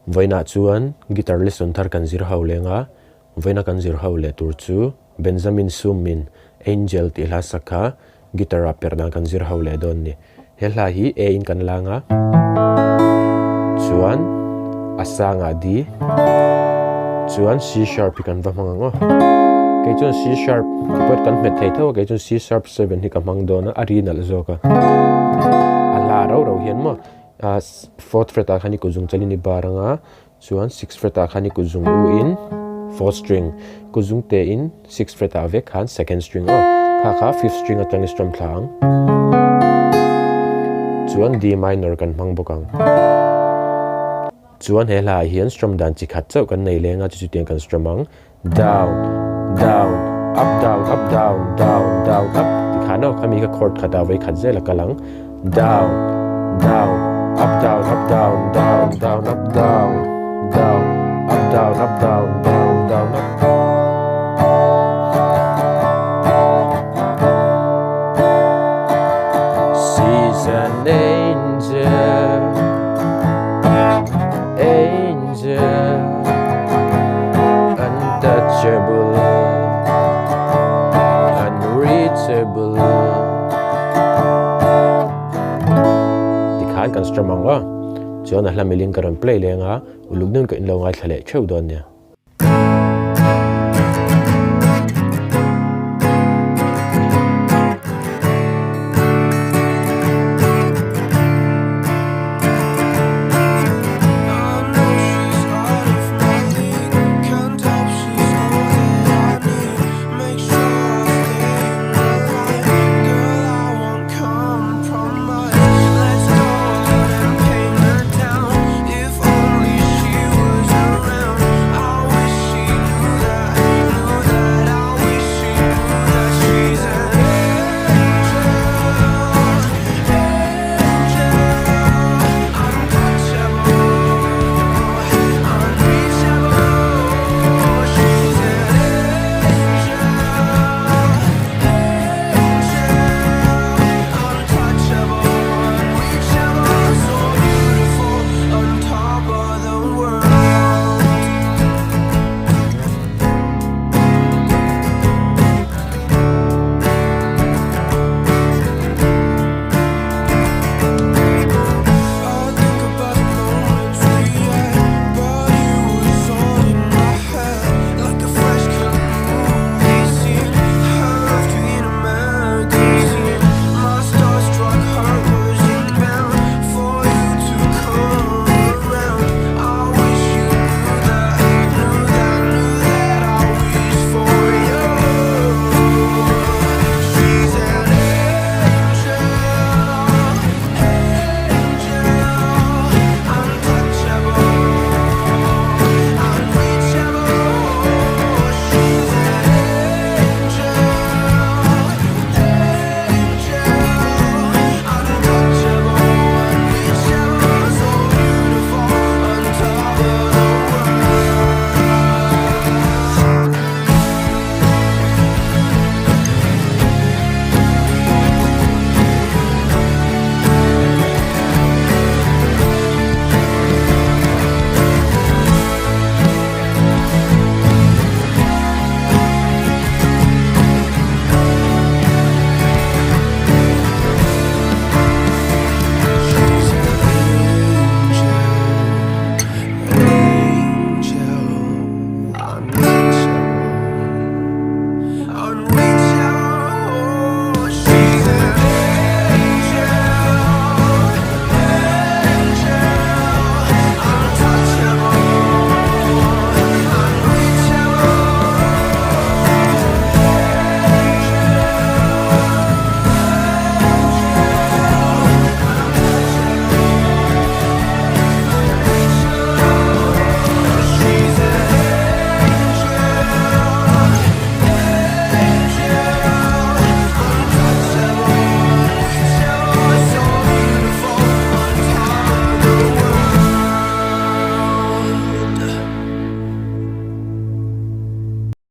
Vawiinah chuan guitar lesson thar kan zir ho leng a, vawiina kan zir ho leh tur chu Benjamin Sum-in Angel tih hla sak kha guitar ah perh dan kan zir ho leh dawn ni. He hla hi A in kan lang a, chuan a sangah D, chuan C sharp hi kan va hmang ang aw. Kei chuan C sharp ti pawh kan hmet thei tho a, kei chuan C sharp 7 hi ka hmang dawn a, a ri nalh zawk a. A hla rau rau hian maw fourth fret ah khan i kut zung chalin i bar ang a, chuan sixth fret ah khan i kut zung u in fourth string kut zung te in sixth fret ah vek khan second string aw kha kha fifth string atang i strum thla ang chuan D minor kan hmang bawk ang chuan he hla ah hian strum dan chi khat chauh kan nei leng a chu chutiang kan strum ang down down up down up down down down up tikhan aw khami kha chord khat ah vawi khat zel a kal ang down down up down up down down down up down down up down up down down down up She's an angel angel Untouchable Unreachable Tikhan kan strum ang aw. Chuan a hla milin ka rawn play leng a, uluk deuhin ka inlo ngaithla leh theuh dawn nia.